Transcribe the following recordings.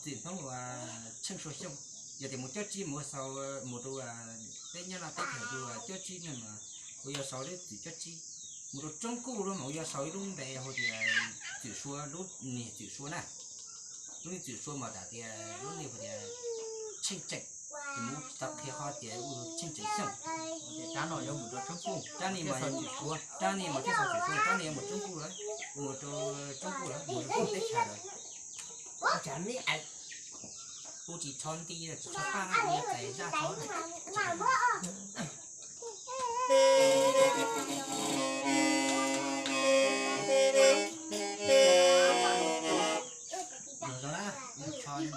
txwm Hmoob uas Tsheej Sua Xyooj. Yog tias mus cob tsib mus ua xaus, mus rau peb nyob no teb chaws rau cob tsib ne mas kuv yuav xaus lub txwm cob tsib. Mus rau Tsoob Kuj los mas kuv yuav xaus ib lub npe hu tias txwm Sua, lub niag txwm Sua na. Lub niag txwm Sua mas tam tias lub niag hu tias Tsheej Tseem, ces mus tsis tau qhia qhov tias Tsheej Tseem Xyooj. Rab no yuav mus rau Tsoob Kuj, rab ni mas, rab ni mas thiaj xaus txwm Sua, rab ni yuav mus Tsoob Kuj lawm, mus rau Tsoob Kuj lawm, mus rau teb chaws lawm. Kuv tsis tshov nti, tsis tshov paj na, kuv yuav txais zaj tshov na. Los zoo na, tshov.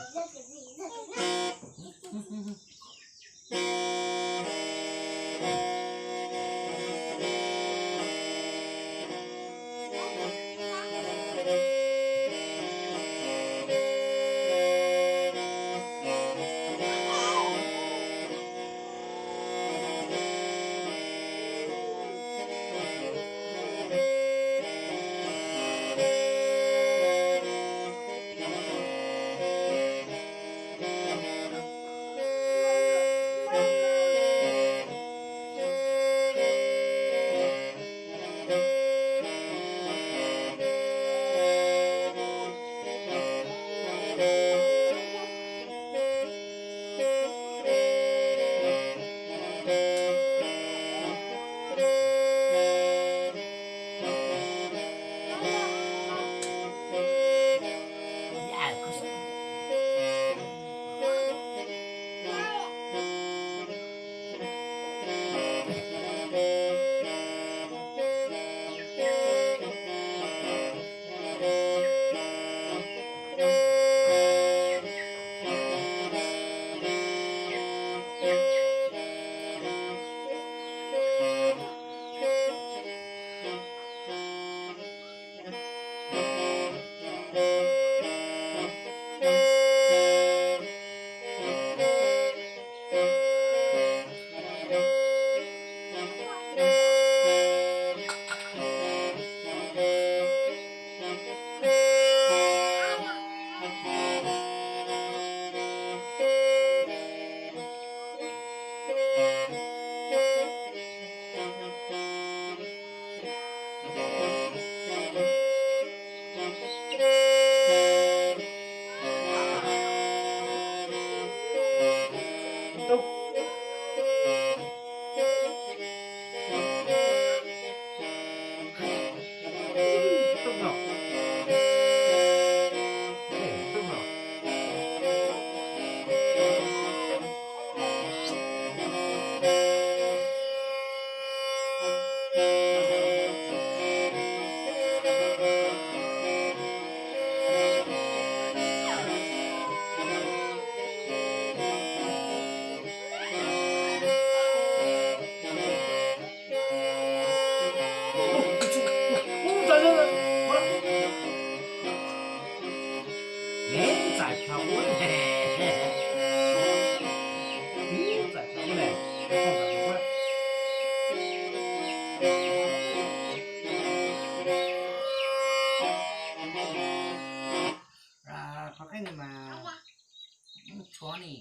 Qhov qeej ni mas tshov ni,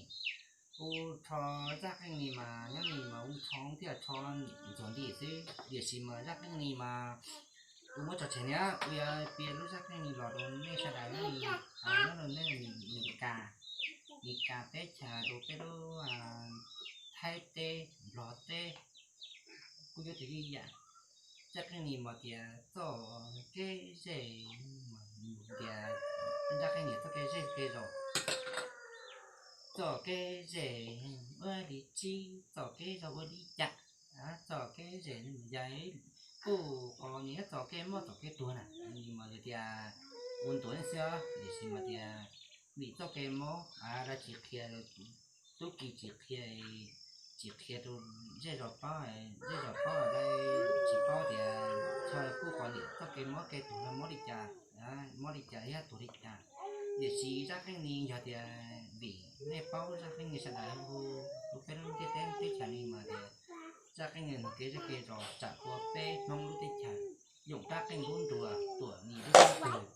kuv tshov zaj qeej ni mas nyob ni mas kuv tshov thiaj tshov ntxuag nti xwb, tiam sis mas zaj qeej ni mas kuv muab tso tseg niam, kuv yuav piav lub zaj qeej ni los rau nej sawv daws nyob ni, nyob rau nej Meskas, Meskas teb chaws, rau peb lub Thaib teb, Nplog teb, kuj yuav tib li yam. Zaj qeej ni mas tias txoj kev zej, tias zaj qeej ni txoj kev zej kev zos, txoj kev zej ua li tsib, txoj kev zos ua li cas, txoj kev zej yog kuj qhov ni txoj kev mob txoj kev tuag na, ni mas tias ua ntuas xwb, tiam sis mas tias vim txoj kev mob dab tsi qhia, tub ki tsis qhia, tsis qhia rau zej zos paub, zej zos paub lawm tsis paub tias txog kuj qhov niam txoj kev mob kev tuag los mob li cas, mob li cas thiab tuag li cas. Tiam sis zaj qeej ni yog tias vim nej paub zaj qeej ni sawv daws hu, hu peb lub ntiaj teb teb chaws ni mas tias zaj qeej ni nug kev zej kev zos tsam ua peb Hmoob lub teb chaws, yoom rab qeej lub nruas tuam ni lub teb chaws.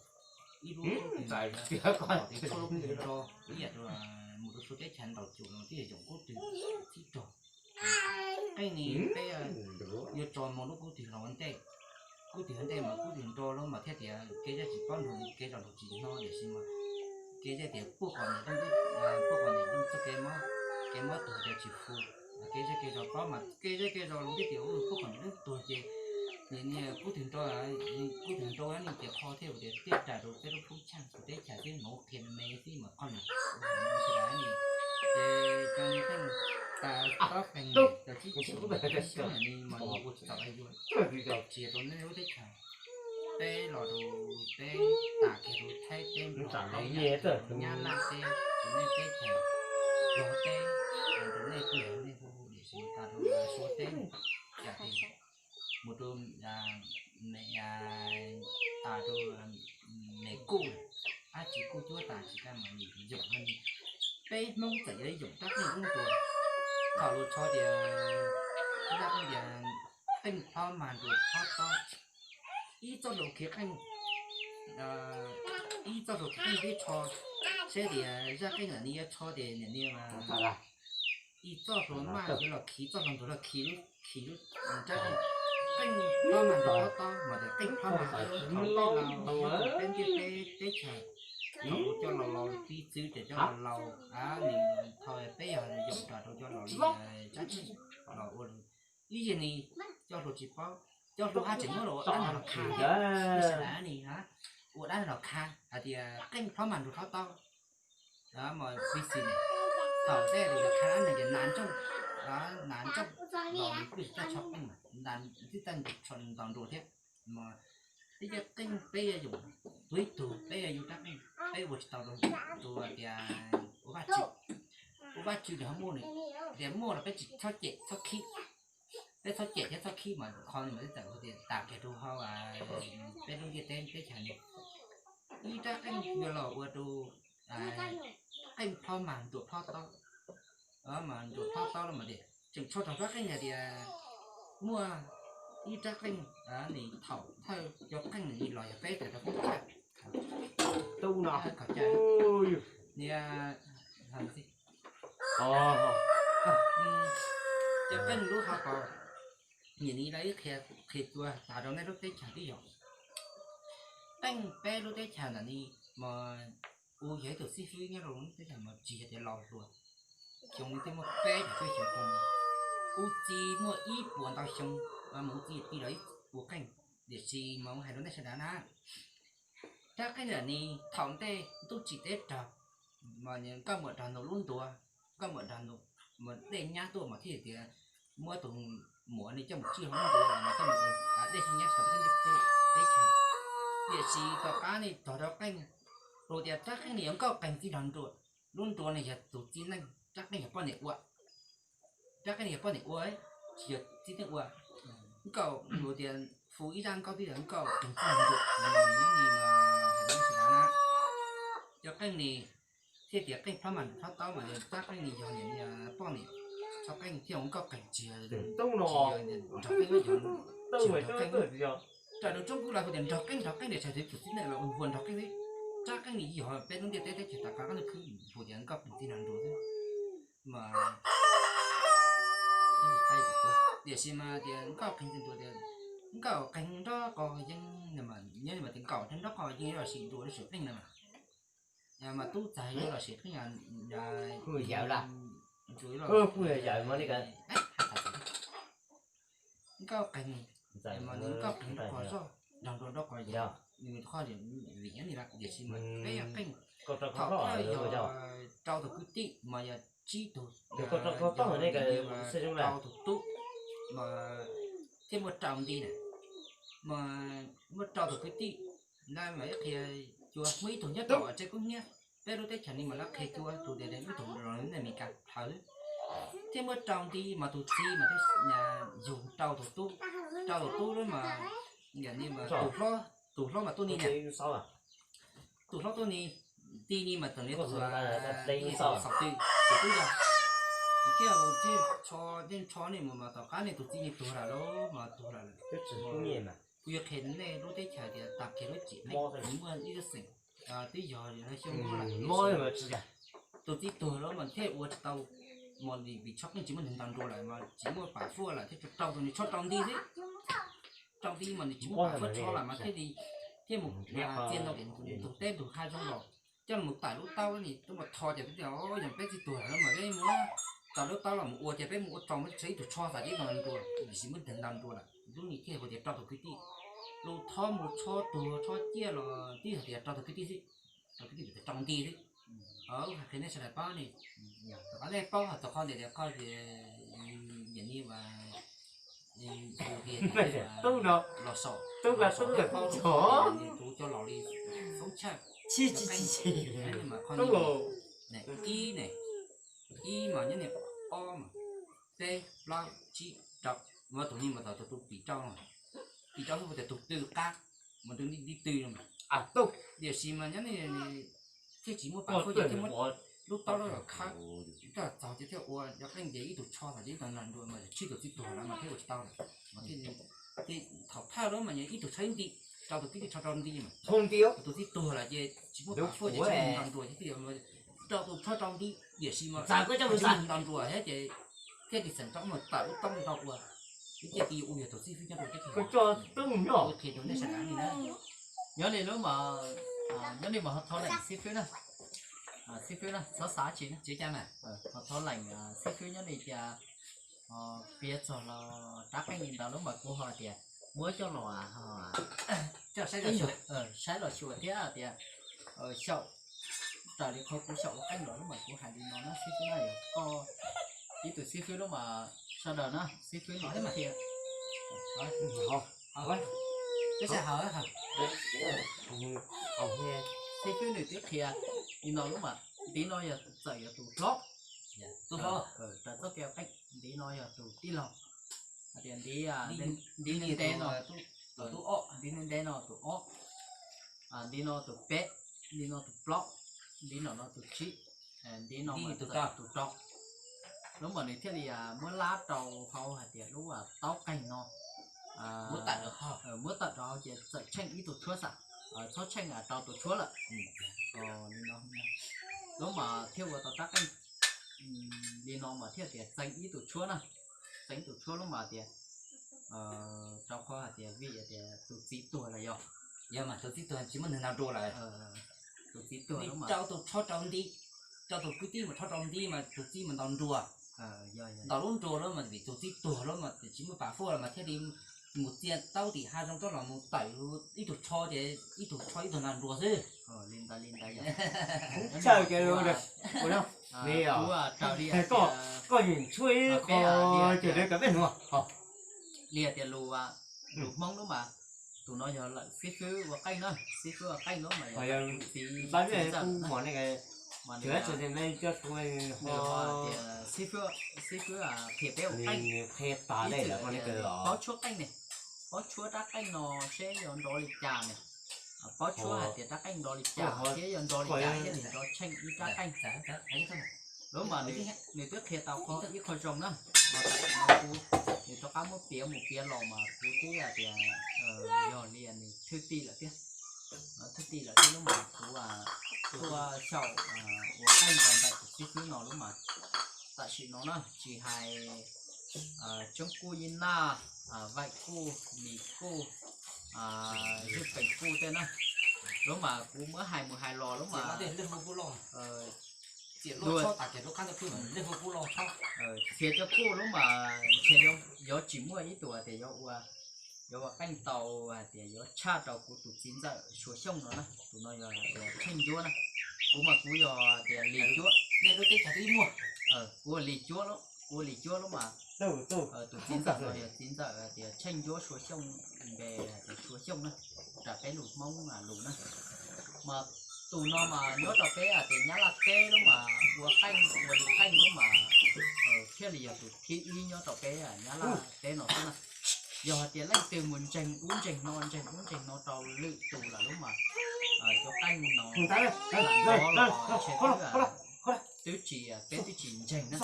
ib lub kub twg, kom tias tshuaj lub kub twg nro, ib yam li mus rau Suav teb chaws ntaus cuam los twb yog yoom kub twg txhib rog. Qeej ni peb yuav tso mus lub kub twg los ua ntej, kub twg ua ntej mas kub twg nro lawm mas thiaj tias kev zaj tsis paub nrug kev zaj nrug tsis hnov tiam sis mas kev zaj tias puag kom niam, puag kom niam txoj kev mob, kev mob tuag ces tsis fu. Kev zaj kev zos paub mas kev zaj kev zos los thiaj tias puag kom niam tuag ces niam niam kub twg nro, kub twg nro ni ces qhov thiaj tias thiaj rais rau peb lub plub tshaj teb chaws thiab mus qhia me xwb mas qhov niam sawv daws ni. Ces cov niag qeej tas tob qeej cov tsib tug xyoob ni mas nws ua tsis tau dab yuav, tsis yog rau nej lub teb chaws, peb los rau peb tas kiag rau Thaib teb, Nplog teb, Nyab Laj teb, rau nej teb chaws, Nplog teb, rau nej teb, nej hu tiam sis tas rau Suav teb, cas tias mus rau tas rau me kuj, dab tsi kuj cuab tas tsis kaj mas nws yoom no ni. Peb Hmoob txawm yuav yoom rab qeej ub ntua, thaum luag tso tias, ib zaj qeej tias qeej plob mag nruas plob tob, ib txoj hlua khiv qeej, ib txoj hlua khiv qeej twb tsho, saib tias zaj qeej ntawm ni yuav tsho tias niam niam mas ib txoj hlua maj yuav los khiv txoj hlua ntuag los khiv lub, khiv lub rab qeej, qeej plob mag nruas plob tob mas tias qeej plob mag nruas plob tob, peb ntiaj teb teb chaws thaum coj los laus piv txwv tias coj los laus, nws thaum peb yog yoom nrog rau coj los li tsab tsi los ua ib yam ni coj hlua tsis paub, coj hlua hab tseem muab los ua dab neeg los kha, sawv daws ni ua dab neeg los kha hais tias qeej plob mag nruas plob tob. Mas kuv xav tias thaum tej tus kha dab neeg ces nas ntsooj, nas ntsooj los nws kuj tsis txawj tsho qeej mas, twb txawj ntaus nruas thiab. Mas peb cov qeej peb yuav yoom, tus ib tug peb yuav yoom rab qeej, peb ua tsis tau rau tus tias ua vaj tswv, ua vaj tswv nws ho muaj nws tias muaj los peb tsis txhob cem txhob khib, peb txhob cem thiab txhob khib mas qhov no mas twb txawm tias tas kiag rau hauv peb lub ntiaj teb teb chaws no. Ib rab qeej yuav los ua rau qeej plob mag nruas plob tob, mas nruas plob tob los mas tias tseem tshuav rab qeej hais tias muaj ib rab qeej, nws thaum thawj cov qeej nws los yog peb tawm rau qeej tshaj, tub no, niam, cov qeej lub hauv paus, niam ni lawv qhia, qhia tuaj tas rau nej lub teb chaws twb yog qeej peb lub teb chaws ntawm ni mas kuv yog ib tug xib fwb nyob rau lub teb chaws mas tsis yog tias laus hluas, xyoo twb muaj peb caug cuaj xyoo, kuv txiv muaj ib puas ntau xyoo, mas kuv txiv ti los ib puas qeej, tiam sis mas kuv hais rau nej sawv daws na, rab qeej ntawm ni thaum ntej tub tsim teb rog, mas nkauj muam rog nus lub ntuas, nkauj muam rog nus, mas dej nyab tuaj mas thiaj tias muab tus muam ni coj mus tswj hauv lub ntuas mas coj mus ua dej nyab tsis tau peb teb chaws. Tiam sis tom qab ni tog rab qeej, luag tias rab qeej ni yog nkauj qeeg txij nrog nruas, lub nruas ni yog tus txiv neej, rab qeej yog poj niam ua, rab qeej ni yog poj niam ua, tsis yog txiv neej ua. Nkauj luag tias fu ib zaj nkauj twb yog nkauj qeeg txij nrog nruas, nyob ni mas hais rau sawv daws na, cov qeej ni thiaj tias qeej plob mag nruas plob tob mas rab qeej ni yog niam poj niam tso qeej thiaj ua nkauj qeeg tsis yog nrog qeej, tsis nrog qeej. Raws nraum roob kub lawv hu tias nrog qeej nrog qeej tias tshais tus txiv neej los ua npuag nrog qeej xwb. Rab qeej ni yog peb lub ntiaj teb teb chaws tom qab qab ntuj khwb hu tias nkauj qeeg txij nrog nruas xwb. Mas tiam sis mas tias nkauj qeeg txij nrog nruas tias nkauj qeeg nrob qos yeeb, nyob mas tias nkauj qeeg nrob qos yeeb los sis nruas lub sim qeej na mas, mas tub txag yuav los sim qeej, kuj yog yawm mas li nkauj qeeg, mas nws nkauj qeeg nrob qos zoj nrog nruas nrob qos yeeb, nws qhov vim nyob ni lawm tiam sis mas peb yog qeej, thaum thawj yog rau tus kwv tij mas yog tsib tug, rau tus tub, mas thiaj muaj rau nti na, mas muaj rau tus kwv tij, na mas ib qhia cua muaj ib tug nyob rau tsev kub hnyiab, peb lub teb chaws ni mas lawv qhia cua tus tias ib tug los nej Meskas plhawv, thiaj muaj rau nti mas tus txiv mas yug rau tus tub, rau tus tub lawm mas, yam ni mas tus hlob, tus hlob mas tuaj ni na, tus hlob tuaj ni, ti ni mas txawm li tus xaus twg, tus tub yog, thiaj ua txij tsho, txij tsho ni mas tom qab ni tus txiv ni tuag lawm lauj, mas tuag lawm lawm. Kuv yuav qhia nej lub teb chaws tias tag kiag lub tsim neej muaj ib lub xeem Twb yog xyoo mob lawm, tus txiv tuag lawm mas thiaj ua tsis tau, mas vim tsho qeej tsis muaj neeg ntaus nruas lawm mas tsis muaj pam fuaj lawm thiaj tsis raug tus nws tsho rau nti xwb. Rau nti mas nws tsis muaj pam fuaj tsho lawm mas thiaj li, thiaj mus txia ntau tias ntug teb ntug hav zoov los coj los tawm lub taub ni, tub los tho ces peb tias yog peb txiv tuag lawm mas peb mus tawm lub taub los mus ua ces peb mus ua rau muab tsho ib tug tsho xav ces ib tug ntaus nruas, tiam sis muaj neeg ntaus nruas lawm lub ni thiaj hais tias rau tus kwv tij. Lus thov mus tsho tuag tsho ciaj los twb hais tias rau tus kwv tij xwb, rau kwv tij tias rau nti xwb. Hais qhia nej sawv daws paub ne, tom qab nej paub hais tau qhov ntawd tias qhov tias yam ni los saum, los saum paub tus cov laus li Foob Tshaj, ib ne, ib mas nyob ni, ob mas, peb plaub tsib rau, mas tus ni mas tau tus pim rau, pim rau xwb tias tus tw qab, mas tus ni tib tw, tiam sis mas nyob ni thiaj tsis muaj pam fuaj ces thiaj muab lub taub los khawb, coj txog ces thiaj ua cov qeej ces ib tug tsho los ces ib tug ntaus nruas mas tshwj tus txiv tuag lawm mas thiaj ua tsis tau lawm. Thaum thawj lub mas ib tug tsho ib nti, rau tus kwv tij tsho rau nti mas, tus txiv tuag lawm ces tsis muaj pam fuaj ces tsis muaj ntaus nruas ces thiaj rau tus tsho rau nti, tiam sis mas tsis muaj ntaus nruas thiab ces thiaj li xeem rau mus tawm lub taub rau ua, ib ce ti ua yog tus xib fwb nyob rau teb chaws. Qhia rau nej sawv daws li na. Nyob li lub mas, nyob li mas ho thov leej xib fwb na, xib fwb na txhob xav tsis na, ho thov leej xib fwb nyob li tias piav txog los rab qeej li ntawd lub mas kuv ho tias muab coj los saib los xyuas thiab tias xyaum raws li qhov kuv xyaum ua qeej los lub mas kuv hais li no na xib fwb na, yog koj ib tug xib fwb lub mas sawv daws na xib fwb nws twb qhia, xib fwb nws twb qhia li no lub mas ntiv no yog txawm yog tus hlob, raws txoj kev ua qeej ntiv no yog tus tij laug, hais tias ntiv, ntiv ntev no, ntiv ntev no tus ob, ntiv no tus peb, ntiv no tus plaub, ntiv no no tus tsib, ntiv no tus rau. Lub mas nws thiaj li muab lab rau hauv hais tias lub taub qeej no muab tawm rau hauv ces txawm tsheej ib tug tshuab xwb, txhob tsheej rau tus tshuab lawm. Lub mas thiaj ua tau rab qeej li no mas thiaj tias txeev ib tug tshuab na, txeev ib tug tshuab lub mas tias rau qhov hais tias vim tias tus txiv tuag lawm yog, yog mas tus txiv tuag tsis muaj neeg ntaus nruas lawm, tus txiv tuag rau tus tsho rau nti, rau tus kwv tij mas tsho rau nti mas tus txiv mas ntaus nruas, ntaus lub nruas lawm mas vim tus txiv tuag lawm mas tsis muaj pam fuaj lawm mas thiaj li mus txia taub tim hav zoov rau los mus tawm ib tug tsho ces ib tug tsho ib tug ntaus nruas xwb. Li ntawd li ntawd yog, kuv raws li koj nim tshuaj ib qho ces li kav peb nuav li tias lus, lus Hmoob lub mas tus no yog lawm xib fwb ua qeej na, xib fwb ua qeej lub mas yog tus txiv ntxawm, mas nws tias xib fwb qhia peb ua qeej, ib txwm paub tshuab qeej ne, paub tshuab rab qeej no seb yuav nrov li cas ne, paub tshuab hais tias rab qeej nrov li cas thiab yuav nrov li cas thiaj li nrov tsheej ib rab qeej. Lub mas nws twb qhia tau qhov ib qho zoo na, mas tam sim no kuv nws rov qab muab piav mus piav los mas kuv twb hais tias yog li nws thwj tim lawm thiab, thwj tim lawm thiab lub mas kuv tuaj xyaum ua qeej rau ntawm tus xib fwb no lub mas tam sim no na tsis hais Tshoob Kuj, Yij Naj, Vaim Kuj, Mis Kuj, Zwj Pees Kuj tej na, lub mas kuv muab hais mus hais los lub mas txhia cov kuj lub mas ntshe yuav tsis muaj ib tug tias yuav ua, yuav ua qeej tau hais tias yuav tshaj rau kuv tus txiv ntxawm Suav Xyooj no na, tus no yog tias Tsheej Ncuab na, kuv mas kuv yog tias Lis Cuab, kuv ua Lis Cuab, kuv ua Lis Cuab lub mas tus txiv ntxawm no yog txiv ntxawm tias Tsheej Ncuab Suav Xyooj, npe tias Suav Xyooj na, raws peb lus Hmoob lus na. Mas tus no mas nyob rau peb hais tias Nyab Laj teb lub mas ua qeej ua li qeej lub mas thiaj li yog tus thib ib nyob rau peb Nyab Laj teb no xwb na. Yog hais tias leej twg mus ntseeg ub ntseeg no ntseeg ub ntseeg no rau lwm tus lawm lub mas cov qeej no lam nrov los ntshe twb, twb tsis, peb twb tsis ntseeg na.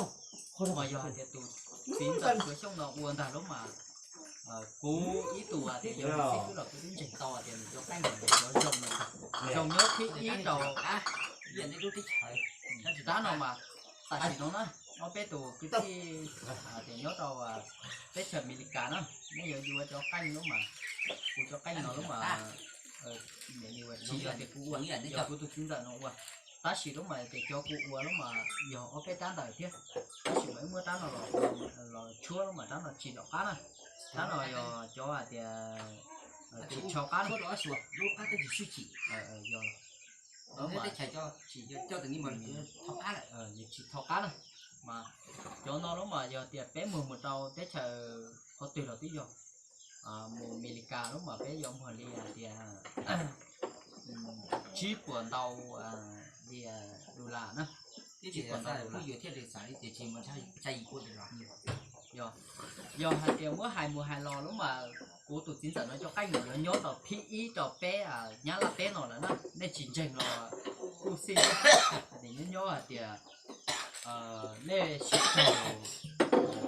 Mas yog hais tias tus txiv ntxawm Suav Xyooj no ua ntag lub mas Kuv ib tug tias yog xib fwb los kuv twb ntseeg tau tias nws cov qeej no yog cov zoo, zoo nyob thib ib rau qab no mas, tam sim no na, ob peb tus kwv tij tias nyob rau teb chaws Amelikas na, neb yuav yuav cov qeej lub mas, kuv cov qeej no lub mas, tsis yog tias kuv ua, yog kuv tus txiv ntxawm no ua. Tab sis lub mas tias cov kuv ua lub mas yog ob peb rab ntawm thiab, tab sis mas wb muab rab no los tshuab lub mas rab no tsis lom qab na. Rab no yog cov hais tias tsis tho qab na. Nws tsis tho qab na. Mas cov no lub mas yog tias peb muag mus rau teb chaws qhov twg los twb yog, mus Amelikas lub mas peb yuav muag li hais tias tsib puas ntau li dollar na. Tsib puas ntau dollar. Yog hais tias muab hais mus hais los lub mas kuv tus txiv ntxawm no cov qeej no yuav nyob rau thib ib rau peb Nyab Laj teb no lawm na. Nej tsis ntseeg los kuj xij, nyob nyob hais tias nej sim txog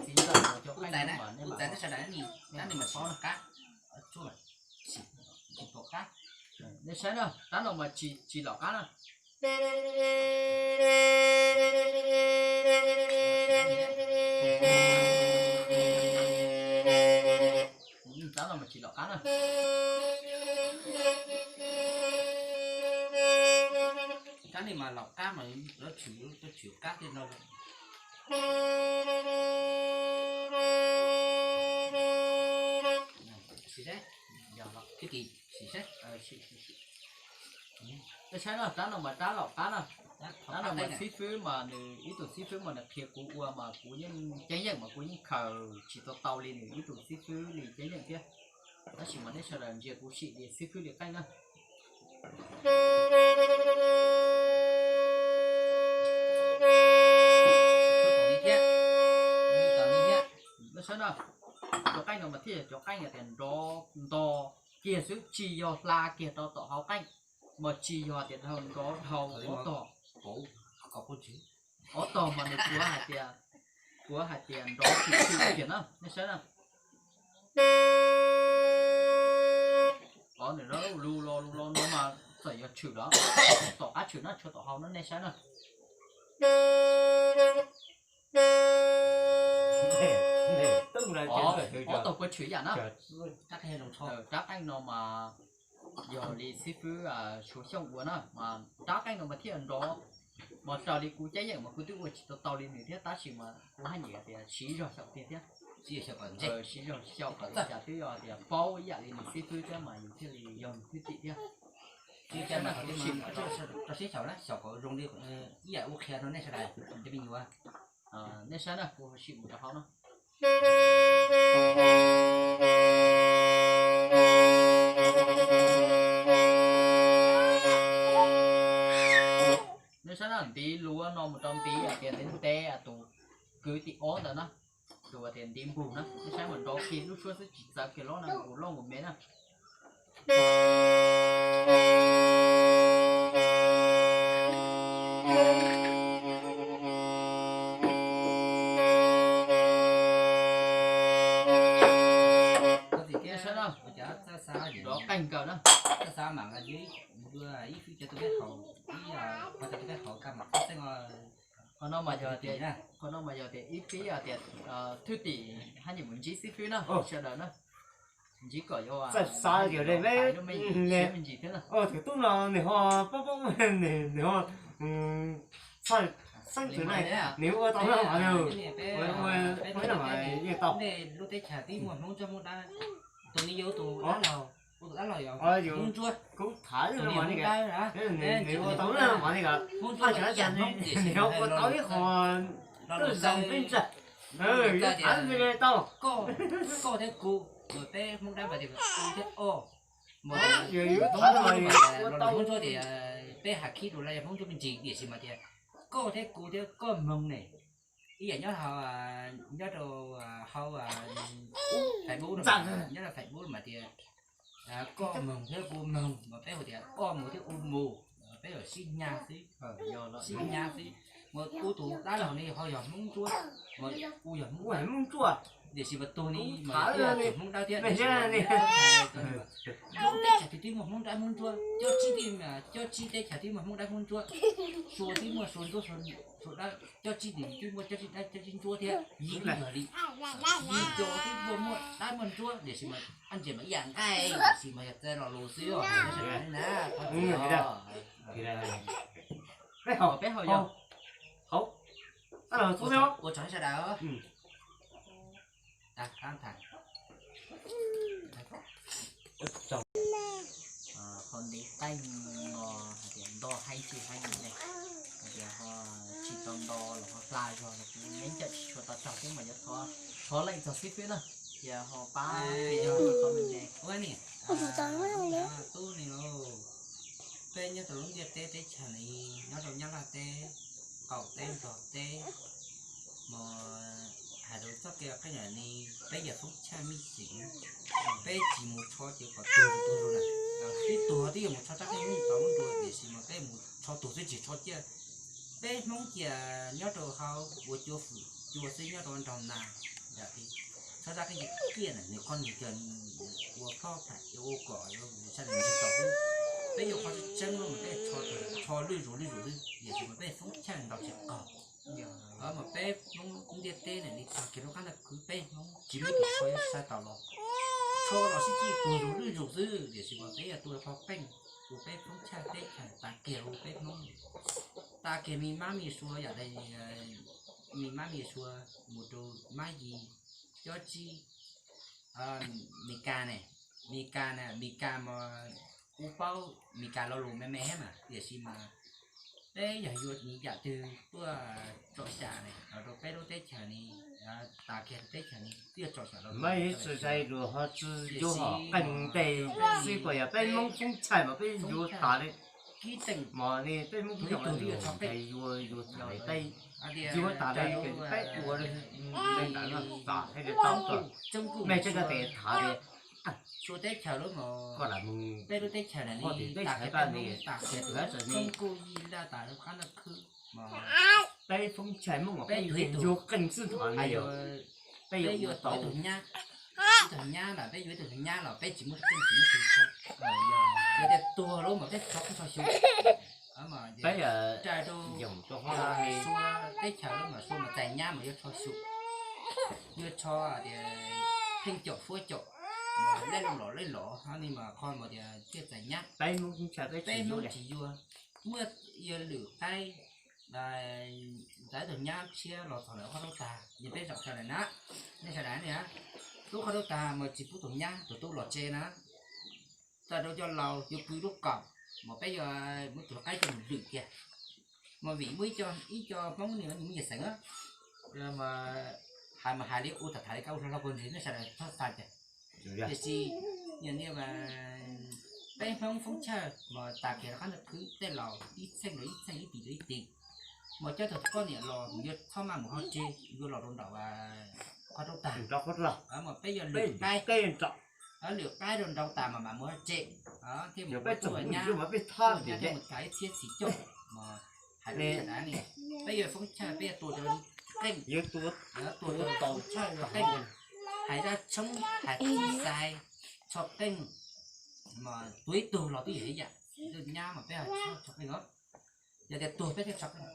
txiv ntxawm no cov qeej no mas nej mam paub na. Nej saib na, rab no mas tsis lom qab na. Rab no mas tsis lom qab na. Rab no mas lom qab mas lawv tshwm, lawv tshwm qab tej no. Nej saib no, rab no mas rab lom qab na. Rab no mas xib fwb mas nws ib tug xib fwb mas nws qhia kuv ua mas kuv yeej ceeb yeem mas kuv yeej khaws tsis tau tau li nws ib tug xib fwb li ceeb yeem thiab. Tab sis mas nej sawv daws ntsia kuv sim li xib fwb li qeej na. Nej saib na, cov qeej no mas thiaj yog cov qeej tias nrov nto kiag xwb, tsis yog hla kiag rau tom hauv qeej, mas tsis yog tias dhau nrov dhau ob tog. Ob tog mas nws kuav hais tias, kuav hais tias nrov tshwm tshwm kiag na, nej saib na. Qhov nws lus los lus los no mas txawm yog tshwm los, tom qab tshwm na, tshuav tom hauv no nej saib na. Ob tog puas tshwm yam na. Rab qeej no mas yog li xib fwb Suav Xyooj ua na, mas rab qeej no mas thiaj nrov, mas raws li kuv ceeb yeem mas kuv twb ua tsis tau tau li nws thiab, tab sis mas kuv haj yam tias siv zog xyaum tiag thiab. Siv zog xyaum kom li cas twb yog tias paub ib yam li nws xib fwb thiab mas yus thiaj li yog nws thwj tim thiab. Rau siab xyaum na, xyaum kom zoo li ib yam ua qhia rau nej sawv daws cov me nyuam. Nej saib na, kuv sim mus rau hauv no. Nej saib na, ntiv luav no mus rau ntiv hais tias ntev ntev tus kwv tim ob ntawd na, tus tias ntiv npug na, nej saib mas nrov kiag lub suab xwb tsis txawv kiag los na, nkaus loj nkaus me na. Nrov qeej kawg na. Qhov no mas yog tias, qhov no mas yog tias ib pib tias thwj tim haj yam mus ntsib xib fwb na, sawv daws na. Ntsib kom yog txawj xav yog le me ntsis thiab na. Tus tub no nws ho paub paub, nws ho txhawj xeeb tus ne, nws ua tau na mas nws ua ua no mas yeej tau. Lub teb chaws twb muaj Hmoob Ntsuab Hmoob Dab, tus me yau tus dab laug, tus dab laug yog Hmoob Ntsuab, kuv tham no mas nws ua tau na mas nws Hmoob Ntsuab mas ib yam Hmoob tiam sis nws ua tau ib qho twb zoo peb ntsa. Koj thiab kuv, peb Hmoob Dab mas tias kuv thiab o, mas Hmoob Ntsuab tias peb has khib rau lawv Hmoob Ntsuab me ntsis tiam sis mas tias koj thiab kuv thiab koj moog ne, ib yam nyob hauv, nyob rau hauv Facebook, nyob rau Facebook mas tias koj moog thiab kuv moog mas peb hu tias koj moog thiab kuv moog, peb yog sib nyab xwb, sib nyab xwb. Mas kuv tus dab laug ne ho yog Hmoob Ntsuab, mas kuv yog Hmoob Ntsuab. Tiam sis mas tug ni mas yog tug Hmoob dawb thiab, tiam sis mas teb chaws twg twb muaj Hmoob dawb Hmoob ntsuab, cov tsib teb, cov tsib teb chaws twb muaj Hmoob dawb Hmoob ntsuab, Suav twb muaj Suav ntsuab Suav dawb, cov tsib teb twb muaj cov tsib dawb cov tsib ntsuab thiab, yim twb yog li, yim cov twb muaj muaj dawb muaj ntsuab, tiam sis mas ab ntses mas ib yam nqaij, tiam sis mas yog txawj lo lus xwb os, na. Peb haus yog ua tsaug sawv daws. Qhov ntev qeej no hais tias nto heev tsis heev ne, hais tias ho tsis tau nto los ho hla zog los kuv yeej cawm tsis tshua tau tsaug xwb mas yuav thov leej txog xib fwb na, cia ho pab qhov me me. Tub ni, peb nyob rau lub ntiaj teb teb chaws ni, nyob rau Nyab Laj teb, qaum teb nplog teb, mas hais rau txoj kev qeej ni, peb yog foob chaj mej xeem, peb tsis mus rho ces kom tuag tuag na. Peb tuag twb yuav mus rho rab qeej mej tau lub nruas, tiam sis mas peb mus rho tuag xwb tsis rho ciaj. Peb Hmoob cia nyob rau hauv ua cua fwm cua xwb nyob rau nraug nas, yam li rho rab qeej ciaj na, nws qhov nws cia ua plob pham ua kom sab nws tsis tau xwb. Peb yuav qhov tseeb tseeb los mas peb rho lwj zus lwj zus xwb, tiam sis mas peb foob chaj ntaus tsis qaug. Mas peb Hmoob ntiaj teb na li tag kiag rau qab ntaj khwv peb Hmoob tsis muaj tus rho yuav sai tau los, rho los sib txig tuag zus lwj zus xwb, tiam sis mas peb yuav tua qhov qeej, tua peb foob chaj teb chaws tas kiag rau peb Hmoob. Tas kiag me mab me suav yam li me mab me suav mus rau mab yim, cob tsib, Mes Kas ne, Mes Kas na, Mes Kas mas kuv paub Mes Kas lo lus me me thiab mas, tiam sis mas peb yog yuav yam twg tuaj tsom xyam ne los rau peb lub teb chaws ni, tas kiag teb chaws ni twb yuav tsom xyam los. Mab yim tsis zais lus ho tsis yuav ho qeej ntej xwb, kuas yog peb Hmoob foob chaj mas peb yuav tas li. Kib teem mas ni peb Hmoob ib tug twb yuav tso qeej, yuav yuav tas li, peb yuav tas li, peb ua li ntawd no tas thiaj li tau. Mej tseeb koj tes tham li, Suav teb chaws lub mas, peb lub teb chaws na li, tas kiag peb Hmoob, tas kiag Txooj Kuj Yij Laj tas rau qab ntaj khwb mas peb foob chaj Hmoob mas peb yuav qeej xwb ntag na yog. Peb yuav ib tug nyab, ib tug nyab mas peb yuav ib tug nyab los peb tsis muaj qeej tsis muaj tus tso. Yog tias tuag lawm mas peb tso qeej tso xyuas. Peb rais rau Suav teb chaws lawm mas Suav mas txais nyab mas yuav tso xyuas, yuav tso tias pheej caum fuab caum, mas lej loj los lej los hov ni mas qhov mas tias thiaj txais nyab. Peb Hmoob tsis yuav, muaj yog lwm qaib, txais tus nyab tshiab los txog lawm qhov raub tag, yog peb zaum sawv daws na, nej sawv daws na, lub qhov raub tag mas tsis pub tus nyab tus tub los tsev na. Txawm rau cov laus yuav pw lub kaum, mas peb yuav muab tus qaib coj mus lwm kiag. Mas vim muaj ib co, ib co Hmoob ni muaj nyias xeem, hais mas hais li ua tham tham li kab ua hlo hlo puag ntsis nej sawv daws txhob xav cas. Tiam sis yog ni mas peb Hmoob foob chawj mas tas kiag rov qab ntaj khwb tej laus ib txheej rau ib txheej ib tim rau ib tim, mas cov tug poj niam los yuav txhob maj mus hauv tsev, yuav los rau nraum qhov raub tag. Mas peb yuav lwm qaib, lwm qaib rau nraud tas mas mam mus hauv tsev, thiaj mus ua nyab, ua nyab thiaj mus tas ib txhiab txhis caum. Mas hais rau sawv daws ni, peb yuav foob chawj peb yuav tua rau qeej, tua rau foob chawj ua qeej, hais zaj tshoob hais txij xais, tso qeej, mas tuag ib tug los twb yog ib yam, tus nyab mas peb tso qeej os. Yog tias tuag peb thiaj tso qeej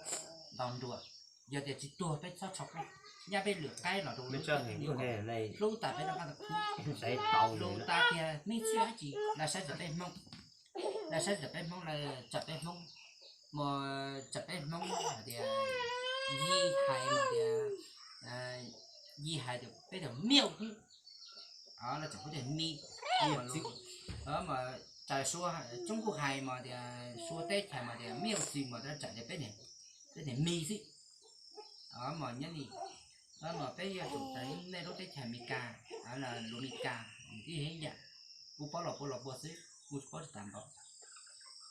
ntaus nruas, yog tias tsis tuag peb txhob tso qeej. Nyab peb lwm qaib los rau hlub tas peb rov qab tau khwb, hlub tas tiag nej txhij dab tsi lawv saib txawm peb Hmoob, lawv saib txawm peb Hmoob, lawv tsawm peb Hmoob, mas tsawm peb Hmoob hais tias, Yij hais mas tias, Yij hais tias peb tias miauj xwb, lawv tsawm peb tias mi, mas tsawm Suav Tsoob Kuj hais mas tias Suav teb chaws mas tias miauj xwb mas lawv tsawm tias peb tias mi xwb. Mas nyob li, mas peb yuav tsum tas nej lub teb chaws Amelikas, lus Amelikas ib yam, kuv paub los puav los puav xwb, kuv tsis paub tsis tas npaum.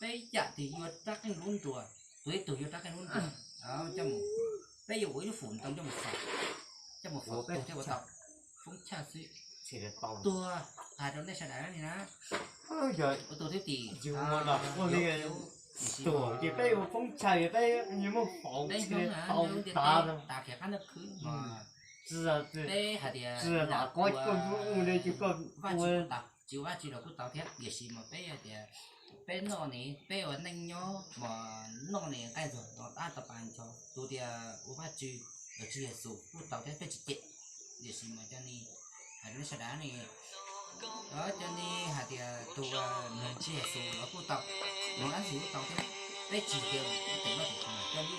Peb yam twg yuav rab qeej lub nruas, tus ib tug yuav rab qeej lub nruas, coj mus, peb yuav ua ib lub fum ntoo coj mus faus, coj mus faus tuag thiaj ua tau. Foob chawj xwb. Tuag, hais rau nej sawv daws li na, ua tus thwj tim, tuag ces peb ua foob chawj peb yuav muab faus, peb Hmoob na, tau tas kiag qab ntaj khwb mas Peb hais tias lam ua Vajtswv kuj tau, tsis ua Vajtswv los kuj tau thiab, tiam sis mas peb hais tias peb noj ne, peb ua neej nyob mas noj ne nqaij ntxuag no dab tau pas ncho, tus tias ua Vajtswv los Tswv Yexus kuj tau thiab, peb tsis cem. Tiam sis mas cov ne, hais rau nej sawv daws ne, cov ne hais tias tus mloog Tswv Yexus los kuj tau, mloog dab tsi kuj tau thiab, peb tsis tias teem loj teem khav coj li.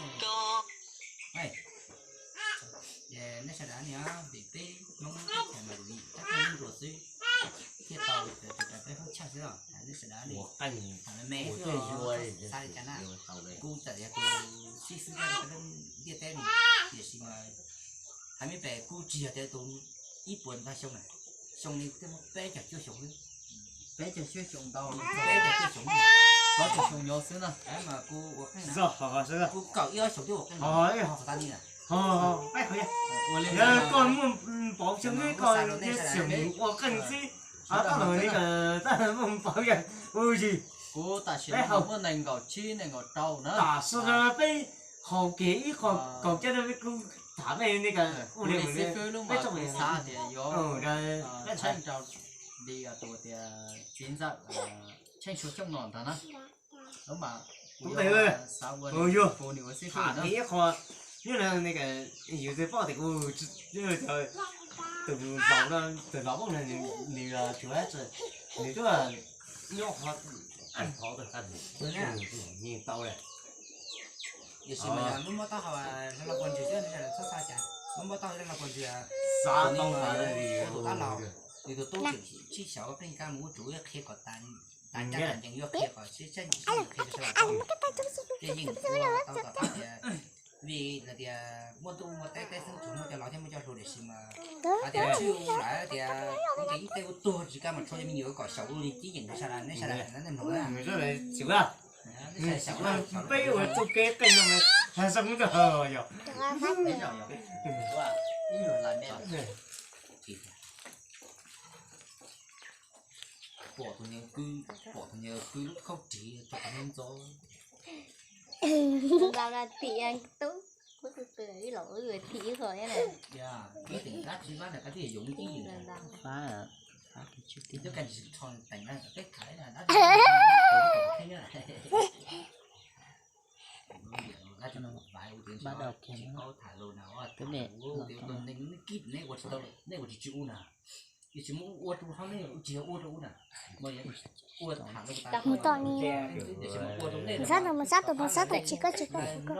Ces nej sawv daws ne, vim peb Hmoob ib txhia mas vim tab tom nruas xwb thiaj tau, peb hoob chaj xwb los nej sawv daws ne, tham me me xwb, xav li cas na. Kuv txawm yog tus sib xwb nyob rau peb lub ntiaj teb no, tiam sis mas hais me pem kuj tsis yog tias tus ib puas ntau xyoo na, xyoo li twb muaj peb caug cuaj xyoo xwb. Peb caug cuaj xyoo ntau, peb caug cuaj xyoo, plaub caug xyoo nyob xwb na. Kuv kaum ib ob xyoo twb ua qeej, yog koj muaj npaum xyoo twb koj xyoo ua qeej xwb. Tab los li tab muaj npaum yog ua yig. Kuv tam sim no muaj nees nkaum tsib nees nkaum rau na. Tam sim no peb haus kiag ib qho kaus caj, kuv tham mej li ka ua li xib fwb lub mas kuv xav tias yuav tsheej rau li tus tias txiv ntxawm Tsheej Suav Xyooj no ntag na. Lub mas kuv xav ua nws ua xib fwb na. Ib qho, yog yus twb paub tias kuv tus zaum no, tus los paub no nws tsuas, nws tuaj nyob qhov, qhov nws tau lawm. Tiam sis mas yog muab mob taub hau los puas ntsws xwb, txhob xav cas, muab mob taub hau los puas ntsws, xav tau tus tab laug, nws tus tub tseem sib xyaw pheej kab mus ua tsuv ib qhia kom tas, tas caj tas ncees yuav qhia kom sib tseeb sib qhia rau sawv daws paub. Ces yeej ua tau tom qab tias, vim hais tias muaj ntuj muaj teb, teb xwb tsuas muaj cov laus thiab muaj cov hluas, tiam sis mas hais tias tshwj u lawm tias kuv ces ib teg ua tuag tsis kaj mas tshuav cov me nyuam kom xyaum ua li cib yeem rau sawv daws, nej sawv daws nej mloog na. Peb ua txuj kev qeej no mas hais zoo nkauj yog. Pom tus nyuag kwv, pom tus nyuag kwv lub khaub rig rau qhov ntxov. Tim tub, kuv tus kwv ib los wb tim ib qho thiab na. Fab, fab, bắt đầu kèm. Twb mệt. Nej ua tsis tau, nej ua tsis tsis ua na. Ua tsis ua rau ub na. Mus tom ni. Mus sab tus, mus sab tus, mus sab tus, tsis koj tsis koj tsis koj.